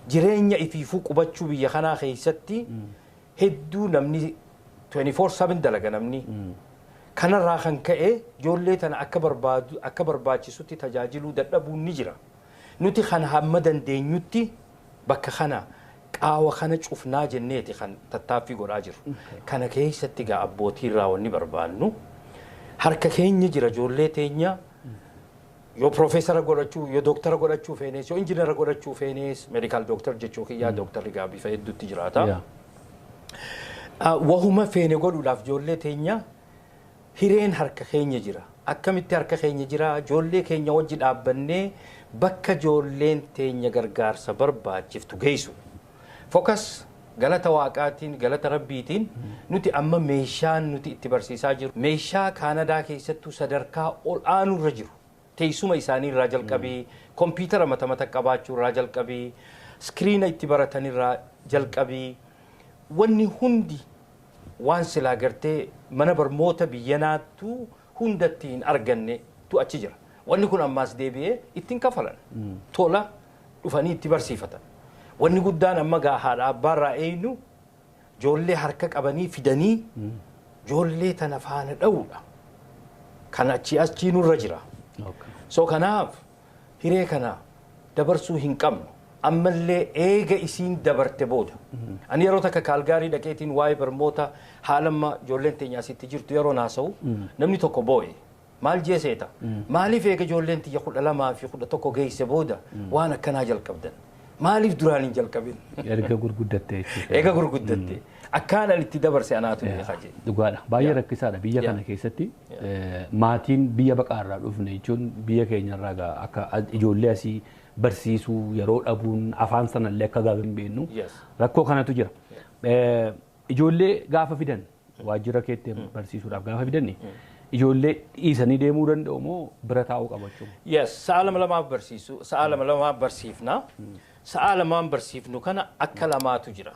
jireenya ifiifuu qubachuu biyya kanaa keessatti hedduu namni 24/7 dalaga namni. Kanarraa kan ka'e ijoollee tana akka barbaadu akka barbaachisutti tajaajiluu dadhabuun ni jira. Nuti kan hamma dandeenyutti bakka kana qaawa kana cufnaa jenneeti kan tattaaffii godhaa jiru. Kana keessatti gaa abbootii irraa wanni barbaannu, harka keenya jira ijoollee teenya. Yoo profeesara godhachuu, yoo dooktara godhachuu feenes, yoo injiinara godhachuu feenes, medical doctor jechuu kiyyaa, dooktarri gaa bifa hedduutti jiraata. Wahuma feene godhuudhaaf ijoollee teenya hireen harka keenya jira. Akkamitti harka keenya jira? Ijoollee keenya wajji dhaabbannee bakka ijoolleen teenya gargaarsa barbaachiftu geessu. Focus galata waaqaatiin, galata rabbiitiin, nuti amma meeshaan nuti itti barsiisaa jiru meeshaa Kaanadaa keessattuu sadarkaa ol aanurra jiru. Teessuma isaanii irraa jalqabii, kompiitara mata mata qabaachuu irraa jalqabii, screena itti baratan irraa jalqabii, wanni hundi waan silaa gartee mana barmoota biyyanaattuu hundatti hin arganne tu achi jira. Wanni kun ammaas deebi'ee ittiin kafalan. Tola dhufanii itti barsiifatan. Wanni guddaan amma gaa haadha abbaarraa eenyu ijoollee harka qabanii fidanii ijoollee tana faana dha'uudha. Kan achii achii nurra jira. So kanaaf hiree kana dabarsuu hin qabnu. Ammallee eega isiin dabarte booda. Ani yeroo takka Kaalgaarii dhaqeetiin waa'ee barmoota haala amma ijoolleen teenya asitti jirtu yeroo naasa'u namni tokko boo'e. Maal jee seeta? Maaliif eega ijoolleen tiyya 12 fi 11 geesse booda waan akkanaa jalqabdan? Maaliif duraan hin jalqabin? Erga gurguddatte jechuudha. Eega gurguddatte. Akkaan ani itti dabarse anaatu beekaa jee. Dhugaadha. Baay'ee rakkisaadha biyya kana keessatti. Maatiin biyya baqaarraa dhufne jechuun biyya keenyarraa akka ijoollee asii barsiisuu yeroo dhabuun afaan sanallee akka gaafa hin beeknu rakkoo kanatu jira. Ijoollee gaafa fidan, waajjira keetti barsiisuudhaaf gaafa fidan, ijoollee dhiisanii deemuu danda'u moo bira taa'uu qabachuu? Yes, sa'a lama lamaaf barsiisu, sa'a lama lamaaf barsiifna. Sa'a lamaan barsiifnu kana akka lamaatu jira.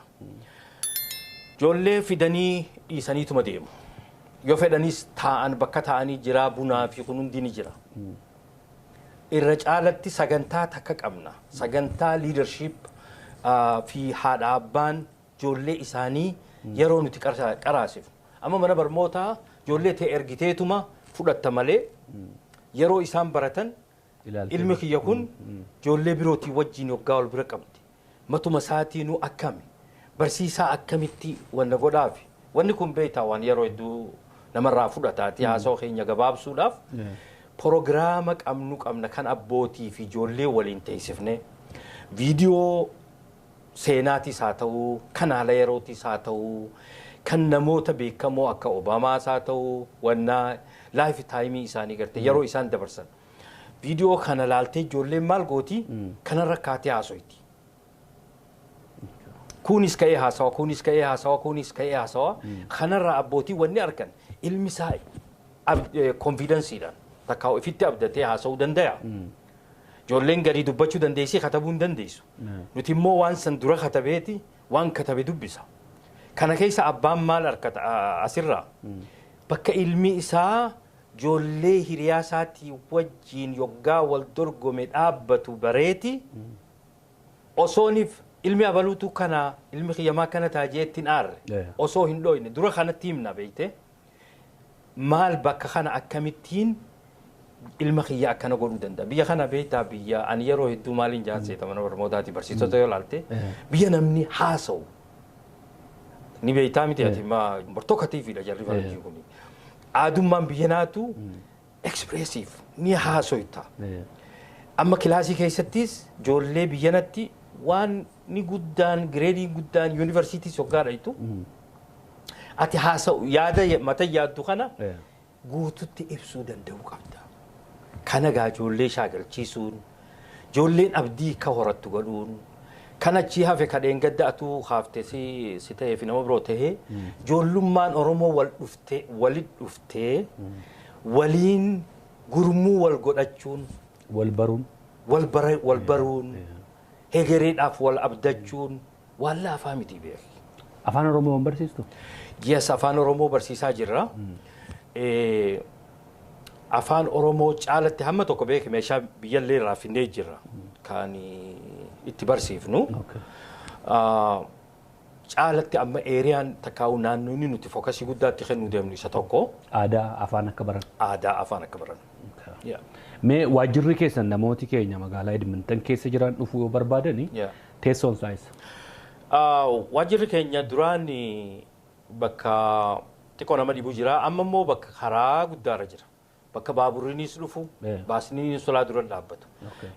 Ijoollee fidanii dhiisaniituma deemu. Yoo fedhanis taa'an, bakka taa'anii jira, bunaa fi kun hundi ni jira. Irra caalatti sagantaa takka qabna. Sagantaa leadership fi haadha abbaan ijoollee isaanii yeroo nuti qaraasifnu. Amma mana barnootaa ijoollee ta'e ergiteetuma fudhatta malee yeroo isaan baratan ilmi kiyya kun ijoollee birootii wajjin waggaa wal bira qabdi. Matuma isaatiinuu akkami? Barsiisaa akkamitti wanna godhaafi? Wanni kun beektaa waan yeroo hedduu namarraa fudhataati, haasawaa keenya gabaabsuudhaaf. Proogiraama qabnu qabna kan abbootii fi ijoollee waliin teessifne, viidiyoo seenaatis haa ta'uu, kan haala yerootis haa ta'uu, kan namoota beekamoo akka Obaamaas haa ta'uu, wanna life timeii isaanii gartee yeroo isaan dabarsan. Viidiyoo kana laaltee ijoolleen maal gooti? Kanarra kaatee haasoyti. Kunis ka'ee haasawa, kunis ka'ee haasawa, kunis ka'ee haasawa. Kanarraa abbootii wanni argan ilmi isaa confidenceiidhaan takka ofitti abdatee haasa'uu danda'a. Ijoolleen gadi dubbachuu dandeessii, katabuu hin dandeessu. Nuti immoo waan san dura katabeeti waan katabe dubbisa. Kana keessa abbaan maal argata asirraa? Bakka ilmi isaa ijoollee hiriyaa isaatii wajjiin yoggaa wal dorgome dhaabbatu bareeti, osooniif ilmi abaluutu kana, ilmi kiyyamaa kana taajee ittiin aarre osoo hin dhoyne dura kanatti himna, beeyte, maal bakka kana akkamittiin ilma kiyya akkana godhuu danda'a. Biyya kana beektaa, biyya ani yeroo hedduu maaliin jaan seeta, mana barnootaati barsiisota yoo laalte, biyya namni haasa'u ni beektaa miti ati ma bortokatiifidha jarri faranjii kuni. Aadummaan biyya naatu expressive, ni haasoyta. Amma kilaasii keessattis ijoollee biyyanatti waan ni guddaan, gradeiin guddaan, yuunivarsiitii hoggaa dhaytu ati haasa'u yaada mata yaaddu kana guututti ibsuu danda'uu qabda. Kana gaa ijoollee shaakalchiisuun, ijoolleen abdii akka horattu godhuun, kan achii hafe kadheen gadda atuu hafte si ta'ee fi nama biroo tahee, ijoollummaan Oromoo wal dhuftee, walit dhuftee, waliin gurmuu wal godhachuun, Wal baruun. Wal baruun, hegereedhaaf wal abdachuun waan laafaa miti, beeki. Afaan Oromoo waan barsiistu? Yes, afaan Oromoo barsiisaa jirra. Afaan Oromoo caalatti hamma tokko beeki meeshaa biyyallee irraa finnee jirra kan itti barsiifnu. Caalatti amma areaan takkaa'u naannoonni nuti focusii guddaatti kennuu deemnu isa tokko. Aadaa afaan akka baran. Aadaa afaan akka baran. Mee waajjirri keessan, namooti keenya magaalaa Edmonton keessa jiran dhufuu yoo barbaadani, teessoon isaa eessa? Waajjirri keenya duraan bakka xiqqoo nama dhibu jira. Amma immoo bakka karaa guddaarra jira. Bakka baaburriinis dhufu, baasniinis tolaa dura dhaabbatu.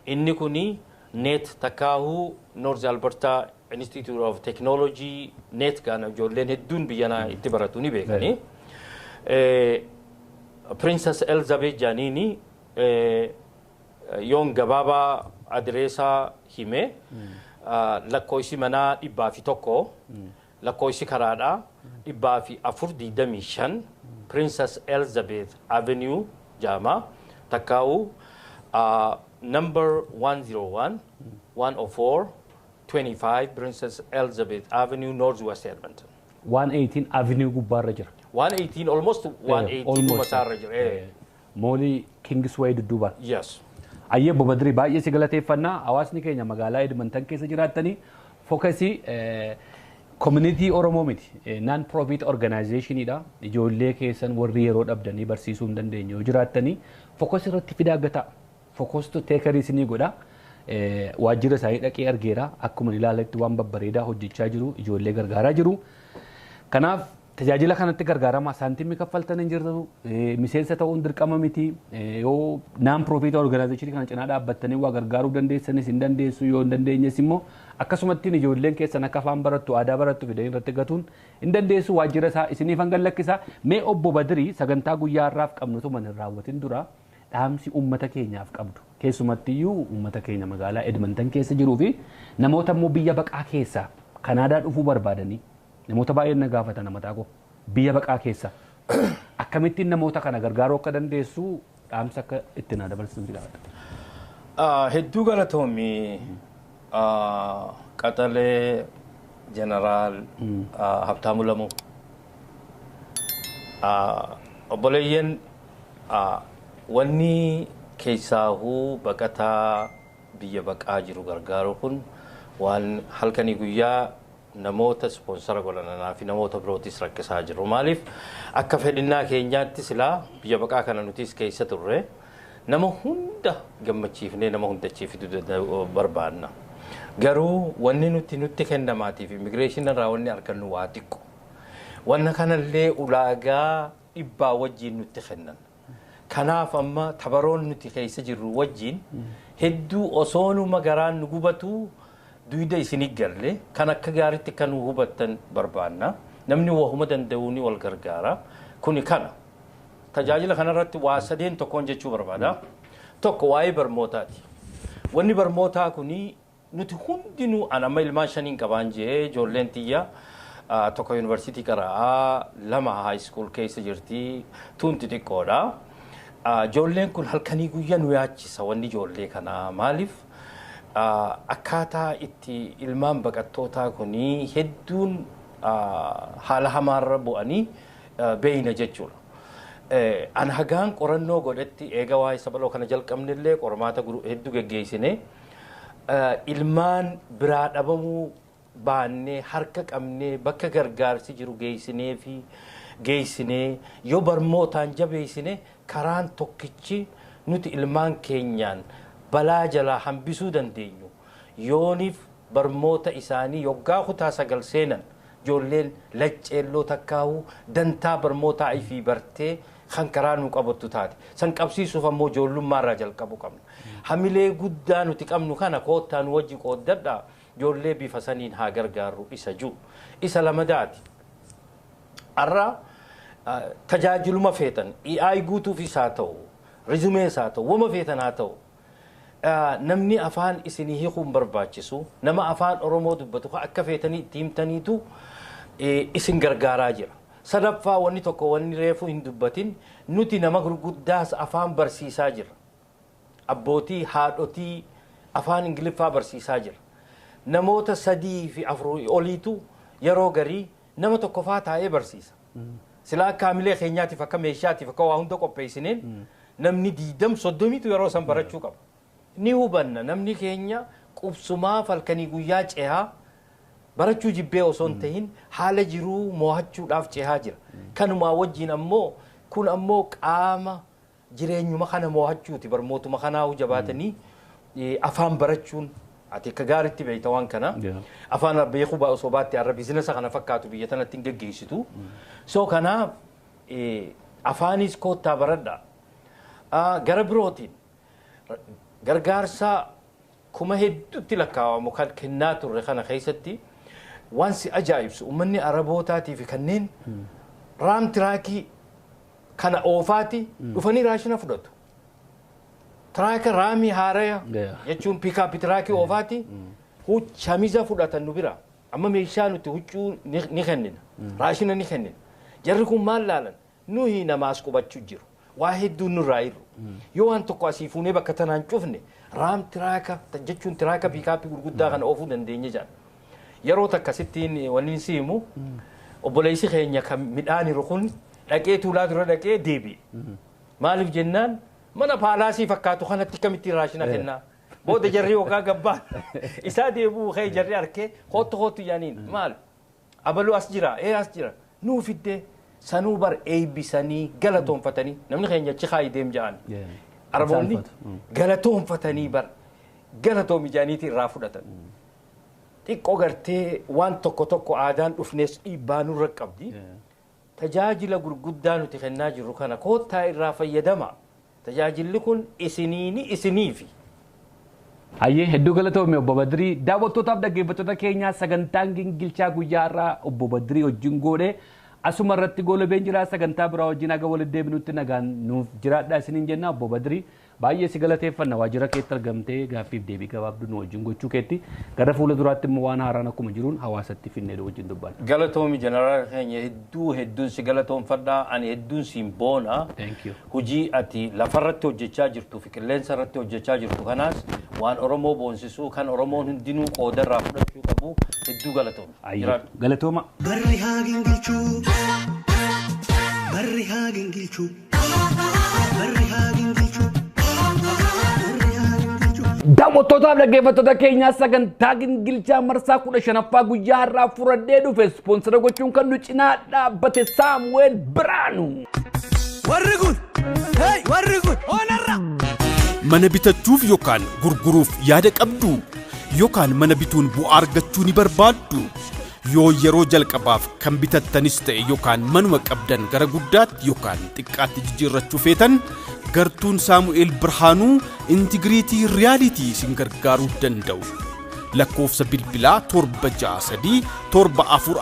Inni kuni NAIT takkaahuu North Alberta Institute of Technology, NAIT kana ijoolleen hedduun biyya itti baratu ni beekani. Princess Elizabeth Jaaniini yoon gabaabaa adireesaa hime, lakkoofsi manaa 101, lakkoofsi karaadhaa 425 Princess Elizabeth Avenue jaama, takkaa'u number 101 104 25 Princess Elizabeth Avenue, Northwest Edmonton. 118 Avenue gubbaarra jira. 118, almost 118 masaarra jira. Mall Kingsway dudduubaan. Yes. Ayyee, Obbo Badrii, baay'ee si galateeffannaa. Hawaasni keenya magaalaa Edmonton keessa jiraattanii, Focus community Oromoo miti, non profit organizationiidha. Ijoollee keessan warri yeroo dhabdanii barsiisuu hin dandeenye yoo jiraattanii, Focus irratti fidaa gataa. Focustu take care isinii godha. Waajjira isaanii dhaqee argeera. Akkuma ilaaletti waan babbareedaa hojjechaa jiru, ijoollee gargaaraa jiru. Kanaaf tajaajila kanatti gargaarama. Saantimii kaffaltan hin jirtu, miseensa ta'uun dirqama miti. Yoo non profit organization kana cinaa dhaabbattanii waa gargaaruu dandeessanis hin dandeessu, yoo hin dandeenyes immoo akkasumattiin ijoolleen keessan akka afaan barattu, aadaa barattu fidanii irratti gatuun hin dandeessu. Waajjira isaa isiniif hanga lakkisa. Mee Obbo Badirii, sagantaa guyyaa har'aaf qabnu tuman hin raawwatin dura dhaamsi uummata keenyaaf qabdu, keessumattiyyuu uummata keenya magaalaa Edmonton keessa jiruu fi namoota immoo biyya baqaa keessaa Kanaadaa dhufuu barbaadanii, namoota baay'een na gaafatan mataa koo, biyya baqaa keessa akkamittiin namoota kana gargaaruu akka dandeessu dhaamsa akka itti na dabarsitu si gaafadha. Hedduu galatoomi, qaxalee Jeneraal Habtaamuu Lamuu. Obboleeyyan, wanni keessaahuu baqataa biyya baqaa jiru gargaaru kun waan halkanii guyyaa namoota sponsor godhananaa fi namoota birootis rakkisaa jiru. Maaliif, akka fedhinnaa keenyaatti silaa biyya baqaa kana nutis keessa turre nama hunda gammachiifnee nama hundachiiftuu barbaanna. Garuu wanni nutti kennamaatiif immigration irraa wanni argannu waa xiqqo. Wanna kanallee ulaagaa dhibbaa wajjin nutti kennan. Kanaaf amma tabaroon nuti keessa jirru wajjin hedduu osoonuma garaan nu gubatu duyda isinii galle kan akka gaariitti kan nu hubattan barbaanna. Namni wahuma danda'uu ni wal gargaara. Kuni kana. Tajaajila kanarratti waa sadeen tokkoon jechuu barbaada. Tokko waa'ee barmootaati. Wanni barmootaa kuni nuti hundinuu, an amma ilmaan shaniin qabaan jee, ijoolleen tiyya tokko yuunivarsiitii qara'aa, lama high school keessa jirti, tuun xixiqqoodha. Ijoolleen kun halkanii guyyaa nu yaachisa. Wanni ijoollee kanaa maaliif, akkaataa itti ilmaan baqattootaa kunii hedduun haala hamaarra bu'anii beeyna jechuudha. An hagaan qorannoo godhetti, eega waa'ee sabaloo kana jalqabnellee qormaata hedduu geggeessine, ilmaan biraa dhabamuu baannee harka qabnee bakka gargaarsi jiru geessinee fi geessinee yoo barmootaan jabeessine, karaan tokkichi nuti ilmaan keenyaan balaa jalaa hambisuu dandeenyu yooniif barmoota isaanii yoggaa kutaa 9 seenan ijoolleen lacceelloo takkaa'uu dantaa barmootaa ifii bartee kan karaa nu qabattu taate. San qabsiisuuf ammoo ijoollummaarraa jalqabu qabna. Hamilee guddaa nuti qabnu kana koottaa nu wajji qooddadhaa, ijoollee bifa saniin haa gargaarru isa jiru. Isa lamadaati. Har'a tajaajiluma feetan EI guutuufis haa ta'u, resumees haa ta'u, wama feetan haa ta'u, namni afaan isinii hiikuun barbaachisu, nama afaan Oromoo dubbatu akka feetanii itti himtaniitu isin gargaaraa jira. Sadaffaa, wanni tokko wanni reefu hin dubbatin, nuti nama gurguddaas afaan barsiisaa jira. Abbootii, haadhotii afaan Ingiliffaa barsiisaa jira. Namoota sadii fi afur oliitu yeroo garii nama tokko faa taa'ee barsiisa. Silaa akka hamilee keenyaatiif, akka meeshaatiif, akka waa hunda qopheessineen namni 20 30tu yeroo san barachuu qaba. Ni hubanna, namni keenya qubsumaa halkanii guyyaa cehaa barachuu jibbee osoo hin tahin haala jiruu mo'achuudhaaf cehaa jira. Kanumaa wajjin ammoo kun ammoo qaama jireenyuma kana mo'achuuti, barmootuma kanaa jabaatanii afaan barachuun. Ati akka gaariitti beekta waan kana. Afaan beekuu osoo baatte har'a business kana fakkaatu biyya tanatti hin geggeessitu. So kanaaf afaanis koottaa baradha. Gara birootiin gargaarsa kuma hedduutti lakkaa'amu kan kennaa turre kana keessatti waan si ajaa'ibsu uummanni Arabootaatii fi kanneen Ram truckii kana oofaati dhufanii raashina fudhatu. Trucka Ramii haaraya jechuun pickup truckii oofaati shamiza fudhatan nu bira. Amma meeshaa nuti huccuu ni kennina. Raashina ni kennina. Jarri kun maal laalan? Nuyi namaas qubachuu jiru. Waa hedduun nurraa irru. Yoo waan tokko asii fuunee bakka tanaan cufne Ram trucka jechuun trucka pickupii gurguddaa kana oofuu dandeenya jedhan. Yeroo takka sittiin wanni si himu, obboleessi keenya kan midhaan hiru kun dhaqee tuulaa dura dhaqee deebi'e. Maaliif jennaan, mana palaceii fakkaatu kanatti kamittiin raashina kennaa? Booda jarri yookaan gabbaan isaa deebi'uu kee jarri arkee kootu kootu jaaniin, maal abaluu as jira, ee as jira, nuu fiddee sanuu bar eebbisanii galatoonfatanii, namni keenya achi kaayi deem ja'an. Araboonni galatoonfatanii bar galatoomi jaaniiti irraa fudhatan. Xiqqoo gartee waan tokko tokko aadaan dhufnes dhiibbaa nurra qabdi. Tajaajila gurguddaa nuti kennaa jirru kana koottaa irraa fayyadama. Tajaajilli kun isiniini isiniifi. Hayyee, hedduu galatoome, obbo Badirii. Daawwattootaaf dhaggeeffattoota keenyaa, sagantaan gingilchaa guyyaa irraa obbo Badirii wajjin goone asuma irratti goolabeen jira. Sagantaa biraa wajjin haga walitti deebinutti nagaan nuuf jiraadhaa isiniin jenna. Obbo Badirii, baay'ee si galateeffanna, waajjira keetti argamtee gaaffiif deebii gabaabduu nu wajjin gochuu keetti. Gara fuula duraatti immoo waan haaraan akkuma jiruun hawaasatti finnee wajjin dubbanna. Galatoomi jeneraal keenya, hedduu hedduun si galatoonfadhaa, ani hedduun siin boona. Thank you. Hojii ati lafarratti hojjechaa jirtuu fi qilleensa irratti hojjechaa jirtu kanaas waan Oromoo boonsisuu kan Oromoon hundinuu qoodarraa fudhachuu qabu, hedduu galatoomi. Ayyee, galatooma. Barri haa gingilchuu. Barri haa gingilchuu. Barri haa gingilchuu. Barri haa gingilchuu. Daawwattootaaf dhaggeeffattoota keenyaa, sagantaa gingilchaa marsaa 15ffaa guyyaa har'aa fudhadhee dhufe sponsor gochuun kan nu cinaa dhaabbate Saamu'eel Biraanuu. Warri kun, hey, warri kun onarra. Mana bitachuuf yookaan gurguruuf yaada qabdu, yookaan mana bituun bu'aa argachuu ni barbaaddu. Yoo yeroo jalqabaaf kan bitattanis ta'e yookaan manuma qabdan gara guddaatti yookaan xiqqaatti jijjiirrachuu feetan, gartuun Saamu'eel Birhaanuu Integrity Realty isin gargaaruu danda'u. Lakkoofsa bilbilaa 763 744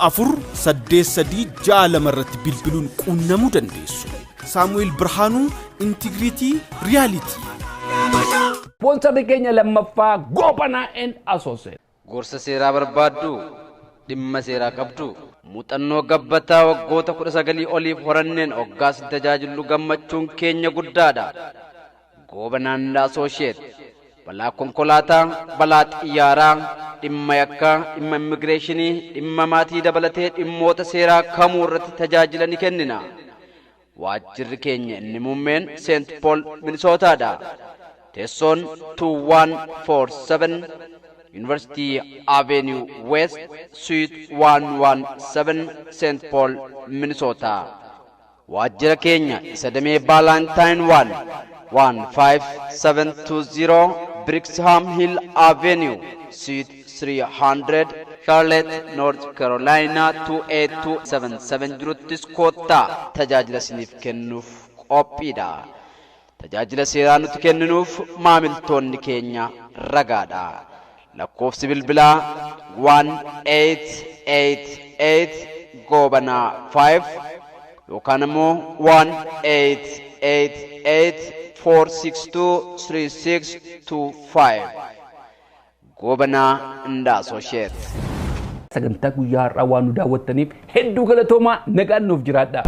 8362 irratti bilbiluun quunnamuu dandeessu. Saamu'eel Birhaanuu, Integrity Realty. Sponsorri keenya lammaffaa Goobanaa and Associate. Gorsa seeraa barbaaddu? Dhimma seeraa qabdu? Muuxannoo gabbataa waggoota 19 oliif horanneen hoggaas tajaajillu gammachuun keenya guddaadha. Goobanaan Associate balaa konkolaataa, balaa xiyyaaraa, dhimma yakkaa, dhimma immigireeshinii, dhimma maatii dabalatee dhimmoota seeraa kamuu irratti tajaajila ni kennina. Waajjirri keenya inni muummeen Seent Pool, Minisootaadha. Teessoon 2147 University Avenue West, Suite 117, St. Paul, Minnesota. Waajjira keenya isa damee Ballantyne 1 15720 Brixham Hill Avenue, Suite 300, Charlotte, North Carolina 28277 jiruttis koottaa tajaajila isiniif kennuuf qophiidha. Tajaajila seeraa nuti kenninuuf maamiltoonni keenya ragaadha. Lakkoofsi bilbilaa 1888 Goobanaa 5 yookaan immoo 1888 462 3625, Goobanaa and Associate. Sagantaa guyyaa har'aa waan nu daawwattaniif hedduu galatoomaa, nagaan nuuf jiraadha.